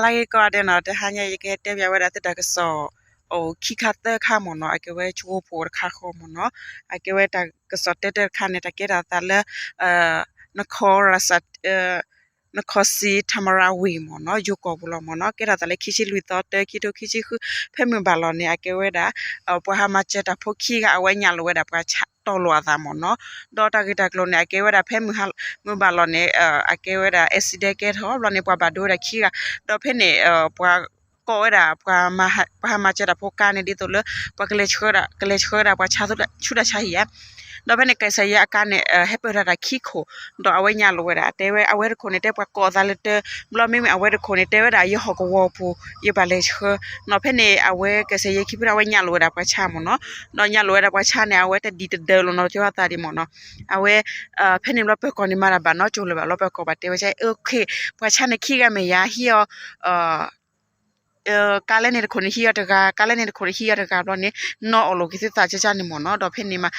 လၢဂ့ၤကိးဂၤဒဲးနီၤ, တဟါညါ ယကတဲပၠးဝဲဒၣ်သုတၢ်ကစီၣ် အိၣ်ခံခါသၢခါမ့ၢ်နီၤ, အကဲဝဲဆိဖိတခါဃီမ့ၢ်နီၤ, အကဲဝဲတၢ်ကစီၣ်တၢတၢတခါန့ၣ် တၢ်ကဲထီၣ်အသးလၢ နခီရၣ်စ နခီစံထၣ်မရၣ်ဝ့ၢ်မ့ၢ်နီၤ, ယိၤကီၢ်ပူၤလီၤမ့ၢ်နီၤ, ကဲထီၣ်အသးလၢခံဆံလွံၢ်သီ တၢ ခံထိခံဆံဃု ဖဲမုၢ်ဘၣ်လီၤန့ၣ် အကဲဝဲဒၣ် ပှၤဟးမၤစၢၤတၢ်ဖိခံဂၤ အဝဲညၣ်လိာ်ဝဲဒၣ်ပှၤဆါတီၢ်လိာ်အသးမ့ၢ်နီၤ, ဒီးတၢ်ဂ့ၢ်တၢ်ကျိၤန့ၣ် အကဲဝဲဒၣ်ဖဲမုၢ်ဘၣ်လီၤန့ၣ် အကဲဝဲဒၣ် accident ကဲထီၣ်ဘျီန့ၣ် ပှၤဘၣ်ဒိဝဲဒၣ်ခံဂၤ, ဒီးဖဲန့ၣ် ပှၤ ကိးဝဲဒၣ် ပှၤဟးမၤစၢၤတၢ်ဖိကါန့ၣ် ဒ်သိးလၢ ပှၤကလဲၤဆှၢ ကလဲၤဆှၢဒၣ်ပှၤဆါဆူတၢ်ဆါဟံၣ်ဧါ, ဒီးဖဲန့ၣ် ကယ်ဆယ်ရေး အကါန့ၣ် ဟဲပၢၢ်ထီၣ်တၢ်ခံခိၣ်, ဒီးအဝဲညၣ်လိာ်ဝဲဒၣ် တဲဝဲအဝဲတခိၣ်န့ၣ် တဲပှၤကိးအသးလၢတၢ် ဘျီမ့မ့ၢ်အဝဲတခိၣ်န့ၣ် တဲဝဲဒၣ်ယဟီၣ်ကဝီၤပူၤ ယဘၣ်လဲၤဆှၢ, နီၤဖဲန့ၣ် အဝဲ ကယ်ဆယ်ရေး ခံဖုန့ၣ် အဝဲညၣ်လိာ်ဝဲဒၣ်ပှၤဆါမ့ၢ်နီၤ, ဒီးညၣ်လိာ်ဝဲဒၣ်ပှၤဆါန့ၣ် အဝဲတဒံးတဒၢလိာ်နီၤ တဲဝဲအသးဒံးမ့ၢ်နီၤ, အဝဲ ဖဲန့ၣ်ဘျီပၢၤကီၢ်န့ၣ် မၤတၢ်ဘၣ်နီတစိၤလၢၤဘၣ် ဘျီပၢၤကီၢ်ဘၣ်တဲဝဲ okay ပှၤဆါန့ၣ်ခံဂၤမဲာ်ယါ ဟံးအီၤ ကါလဲၢ်န့ၣ်တခိၣ်န့ၣ်ဟံးအီၤတဂၤ ကါလဲၢ်န့ၣ်တခိၣ်န့ၣ်ဟံးအီၤတဂၤဘျီန့ၣ် နီၢ်အီၣ်လိာ်က့ၤသုသးကၠၢ်ကၠၢ်န့ၣ်မ့ၢ်နီၤ, ဒီးဖဲန့ၣ်မး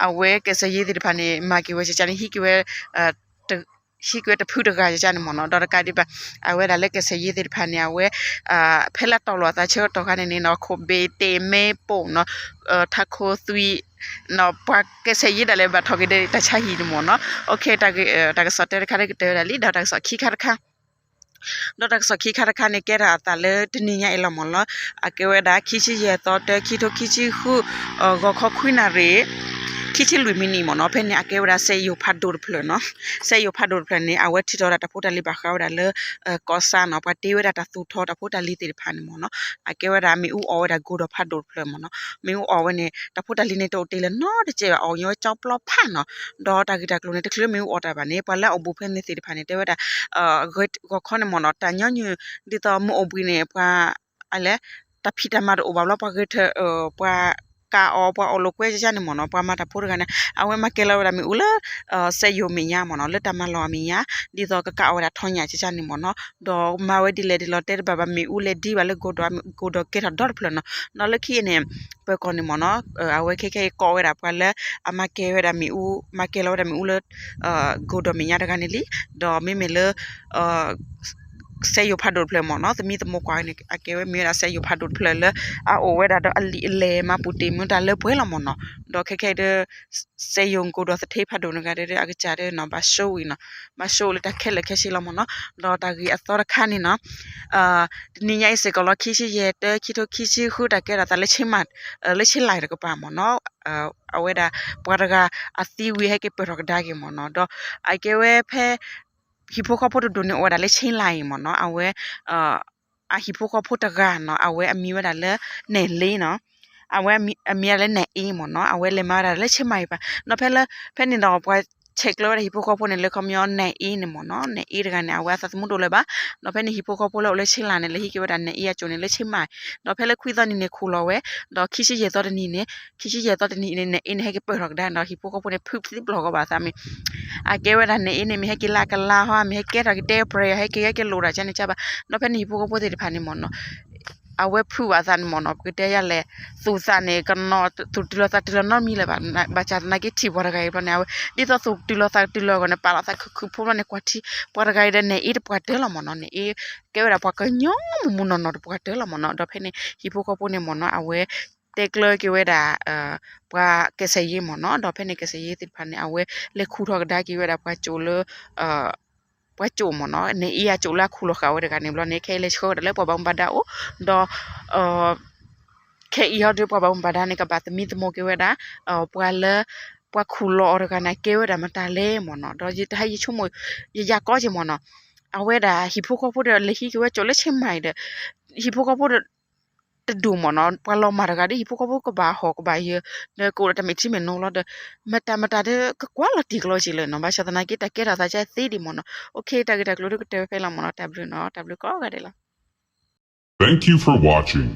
အဝဲ ကယ်ဆယ်ရေး သ့ၣ်တဖၣ်န့ၣ် မၤက့ၤဝဲကၠၢ်ကၠၢ်န့ၣ် ဟံးက့ၤဝဲ ဟံးက့ၤဝဲတဖုတဂၤကၠၢ်ကၠၢ်န့ၣ်မ့ၢ်နီၤ, ဒီးတကးဒံးဘၣ် အဝဲဒၣ်လၢ ကယ်ဆယ်ရေး သ့ၣ်တဖၣ်န့ၣ် အဝဲ ဖဲလၢတီၢ်လိာ်အသးဆၢကတီၢ်ခါန့ၣ်န့ၣ်နီၤ ခိၣ်ဘ့ၣ်တ့ၢ် မ့ၣ်ပိၢ်နီၤ ထးခိၣ်သွံၣ် ပှၤ ကယ်ဆယ်ရေး ဒၣ်လဲာ်ဘၣ်ထီၣ်က့ၤဒီးတၢ်ဆါဟံၣ်န့ၣ်မ့ၢ်နီၤ, okay တၢ်ကစီၣ်တၢတခါကတၢၢ်ဝဲဒၣ်လံ ဒီးတၢ်ကစီၣ်ခံခါတခါ ဒီးတၢ်ကစီၣ်ခံခါတခါန့ၣ် ကဲထီၣ်အသးလၢတနံၤညါအံၤလီၤမ့ၢ်နီၤ, အကဲဝဲဒၣ် ခံဆံယဲၢ်သီ တၢ ခံထိခံဆံဃု ဂီၤခီခွံနၣ်ရံၣ် ခံဆံလွံၢ်မံးနံးမ့ၢ်နီၤ, ဖဲန့ၣ် အကဲဝဲဒၣ် စက်ရုံဖးဒိၣ်တဖျၢၣ်နီၤ, စက်ရုံဖးဒိၣ်တဖျၢၣ်န့ၣ် အဝဲထုးထီၣ်ဝဲဒၣ်တၢ်ဖိတၢ်လံၤဘၣ်ဃးဝဲဒၣ်လၢ ကီၢ်ဆၣ်နီၤ, ပှၤတ့ဝဲဒၣ်တၢ်သူၣ်ထီၣ်တၢ်ဖိတၢ်လံၤသ့ၣ်တဖၣ်န့ၣ်မ့ၢ်နီၤ, အကဲဝဲဒၣ်မ့ၣ်အူအီၣ်ဝဲဒၣ် ကိၢ်ဒီးဖးဒိၣ်တဖျၢၣ်မ့ၢ်နီၤ, မ့ၣ်အူအီၣ်ဝဲန့ၣ် တၢ်ဖိတၢ်လံၤန့ၣ် တအိၣ်တ့ၢ်လၢၤနီတစဲးဘၣ် အီၣ်ညီဝဲကၠီပျီဖးနီၤ, ဒီးတၢ်ဂ့ၢ်တၢ်ကျိၤန့ၣ် တချုးလၢမ့ၣ်အူအီၣ်တၢ်ဘၣ်န့ၣ် ပှၤလၢအအိၣ်ဘူးဖဲန့ၣ်သ့ၣ်တဖၣ်န့ၣ် တဲဝဲဒၣ် ဂီၤခီန့ၣ်မ့ၢ်နီၤ တၢ်ညီနုၢ် ဒ်သိးမ့ၣ်အူဘှံးန့ၣ် ပှၤ အလဲ တၢ်ဖံးတၢ်မၤတအိၣ်ဘၣ်ဘျီ ပှၤဂဲၤထၢၣ် ပှၤကးအီၣ် ပှၤအီၣ်လိာ်ကွဲကၠၢ်န့ၣ်မ့ၢ်နီၤ, ပှၤမၤတၢ်ဖိတဂၤန့ၣ် အဝဲမၤကဲလီၤဝဲဒၣ်မ့ၣ်အူလၢ စက်ရုံမဲာ်ညါမ့ၢ်နီၤ, လၢတၢ်မၤလီၢ်အမဲာ်ညါ ဒ်သိးကကးအီၣ်ဝဲဒၣ်ထီညၣ်ကၠၢ်န့ၣ်မ့ၢ်နီၤ, ဒီးမၤဝဲဒ်လဲၣ်ဒ်လဲၣ်တဲတဘၣ်ဘၣ် မ့ၣ်အူလဲၤဒံးဘၣ်လၢ ကိၢ်ဒီး ကိၢ်ဒီးကဲထီၣ်ဒီတဖျၢၣ်နီၤ, ဒီးလၢခံအံၤန့ၣ် ပၢၤကီၢ်န့ၣ်မ့ၢ်နီၤ အဝဲခဲခဲအံၤကိးဝဲဒၣ်ပှၤလၢ အမၤကဲဝဲဒၣ်မ့ၣ်အူ မၤကဲလီၤဝဲဒၣ်မ့ၣ်အူလၢ ကိၢ်ဒီးမဲာ်ညါတဂၤန့ၣ်လံ, ဒီးမ့မ့ၢ်လၢ စက်ရုံဖးဒိၣ်တဖျၢၣ်မ့ၢ်နီၤ, သမံသမိးကွၢ်န့ၣ် အကဲဝဲမ့ၢ်ဝဲဒၣ် စက်ရုံဖးဒိၣ်တဖျၢၣ်လၢ အအိၣ်ဝဲဒၣ်ဒီးအလံာ်အလဲၢ်မၤပူၤတ့ၢ်မူဒါလၢပှဲၤလီၤမ့ၢ်နီၤ, ဒီးခဲခဲအံၤဒီး စက်ရုံကိၢ်ဒီးသထ့ဖးဒိၣ်တဂၤဒီး အကစၢ်ဒီးနီၤ ဘၣ်ဆိဝံၤနီၤ, ဘၣ်ဆိဝံၤလၢတၢ်ခဲလၢာ်ခဲဆ့လီၤမ့ၢ်နီၤ, ဒီးတၢ်ဂ့ၢ်အသီတခါန့ၣ်နီၤ တနံၤညါအံၤစ့ၢ်ကီးလီၤ ခံဆံယဲၢ် တၢ ခံထိခံဆံဃု တၢ်ကဲထီၣ်သးလၢ လၢဆ့လၢၢ်တကပၤမ့ၢ်နီၤ, အဝဲဒၣ် ပှၤတဂၤအသံဝံၤဟဲက့ၤပၢၢ်ထီၣ်ကဒါက့ၤမ့ၢ်နီၤ, ဒီးအကဲဝဲဖဲ ဟံၣ်ဖိဃီဖိတဒူၣ်န့ၣ်အိၣ်ဝဲဒၣ်လၢဆ့လၢၢ်အံၤမ့ၢ်နီၤ, အဝဲ အဟံၣ်ဖိဃီဖိတဂၤနီၤ အဝဲအမံၤဝဲဒၣ်လၢ နဲၣ်လ့နီၤ, အဝဲအမံၤဝဲဒၣ်လၢနဲၣ်အ့မ့ၢ်နီၤ, အဝဲလဲၤမၤဝဲဒၣ်လၢဆ့မၢ်အံၤပၤ, ဒီးဖဲလၢ ဖဲန့ၣ်ဒီးပှၤ ဆဲးကျၢဝဲဒၣ်ဟံၣ်ဖိဃီဖိန့ၣ်လၢခီပညီနဲၣ်အ့န့ၣ်မ့ၢ်နီၤ, နဲၣ်အ့တဂၤန့ၣ် အဝဲအသးသမူတအိၣ်လၢၤဘၣ်, ဒီးဖဲန့ၣ်ဟံၣ်ဖိဃီဖိလၢအိၣ်လၢဆ့လၢၢ်န့ၣ် လဲၤဟံးက့ၤဝဲဒၣ်နဲၣ်အ့အစိၣ်န့ၣ်လၢဆ့မၢ်, ဒီးဖဲလၢခွံသီနံၤန့ၣ်ခူၣ်လီၤဝဲ, ဒီးခံဆံယဲၢ်သီတနံၤန့ၣ်, ခံဆံယဲၢ်သီတနံၤအံၤန့ၣ် နဲၣ်အ့န့ၣ် ဟဲက့ၤပၢၢ်ထီၣ်ကဒါန့ၣ်ဒီး ဟံၣ်ဖိဃီဖိန့ၣ် ဖုးသံပျီၢ်ကီးဘၣ်သးမ့ၢ် အကဲဝဲဒၣ်နဲၣ်အ့န့ၣ် မ့ၢ်ဟဲက့ၤလၢကလါဟီ မ့ၢ်ဟဲကဲထီၣ်က့ၤတဲပြဲၤ ဟဲက့ၤဟဲက့ၤလိာ်တၢ်ကၠၢန့ၣ်ကၠၢဘၣ်, ဒီးဖဲန့ၣ်ဟံၣ်ဖိဃီဖိသ့ၣ်တဖၣ်န့ၣ်မ့ၢ်နီၤ, အဝဲဖုးဘၣ်သးန့ၣ်မ့ၢ်နီၤ, ပကတဲယၤလဲၣ်, သူၣ်သးန့ၣ် ကနီၤ သူၣ်တုၤလီၤသးတုၤလီၤနီတမံၤလၢၤဘၣ်, ဘၣ်ဆၣ်သနာ်က့ထံၣ်ပှၤတဂၤအံၤဘျီန့ၣ် အဝဲ ဒ်သိးသူၣ်တုၤလီၤသးတုၤလီၤအဂီၢ်န့ၣ် ပာ်လီၤသးခုခုဖိဘျီန့ၣ် ကွၢ်ထံ ပှၤတဂၤအံၤဒီးနဲၣ်အ့တပှၤတၢၢ်လီၤမ့ၢ်နီၤ, နဲၣ်အ့ ကဲဝဲဒၣ်ပှၤကညီမူးမူးနီၢ်နီၢ်တပှၤတၢၢ်လီၤမ့ၢ်နီၤ, ဒီးဖဲန့ၣ် ဟံၣ်ဖိဃီဖိန့ၣ်မ့ၢ်နီၤ အဝဲ တဲကျၢၤက့ၤဝဲဒၣ် ပှၤကယ်ဆယ်ရေးမ့ၢ်နီၤ, ဒီးဖဲန့ၣ် ကယ်ဆယ်ရေး သ့ၣ်တဖၣ်န့ၣ် အဝဲလဲၤခူၣ်ထီၣ်ကဒါက့ၤဝဲဒၣ်ပှၤကၠိၣ်လၢ ပှၤကၠိၣ်မ့ၢ်နီၤ, နဲၣ်အ့အကၠိၣ်လၢအခူၣ်လီၤဃာ်ဝဲတဂၤန့ၣ်ဘျီန့ၣ် ခဲအံၤလဲၤဆှၢဝဲဒၣ်လၢပှၤဘၣ်မူဘၣ်ဒါအိၣ်, ဒီး ခဲအံၤဟီဒီးပှၤဘၣ်မူဘၣ်ဒါန့ၣ် ကဘၣ်သမံသမိးက့ၤဝဲဒၣ် ပှၤလၢ ပှၤခူၣ်လီၤအီၤတဂၤန့ၣ် ကဲဝဲဒၣ်မတၤလဲၣ်မ့ၢ်နီၤ, ဒီးယတဟဲယဆိကမိၣ် ယယၤကီက့ၤမ့ၢ်နီၤ, အဝဲဒၣ်ဟံၣ်ဖိဃီဖိဒီး လဲၤဟံးက့ၤဝဲကၠိၣ်လၢဆ့မၢ်အံၤဒီး ဟံၣ်ဖိဃီဖိဒီး တဒူၣ်မ့ၢ်နီၤ, ပှၤလီၤမၢ်တဂၤဒီး ဟံၣ်ဖိဃီဖိကဘၣ်ဟီၣ်ကဘၣ်ယၢၤ ဒီးကအိၣ်ဒီးတၢ်မဲာ်ထံမဲာ်နိလီၤဒီး မတၤမတၤဒီး ကကွၢ်လီၤတံၢ်ကလီက့ၤလၢၤနီၤ, ဘၣ်ဆၣ်သနာ်က့ တၢ်ကဲထီၣ်သးကသ့ဒံးမ့ၢ်နီၤ, တၢ်ဂ့ၢ်တၢ်ကျိၤဒ်ကတၢၢ်ဖဲလီၤမ့ၢ်နီၤ, တၢ်ဘျုးနီၤ, တၢ်ဘျုးကိးဂၤဒဲးလီၤ. Thank you for watching.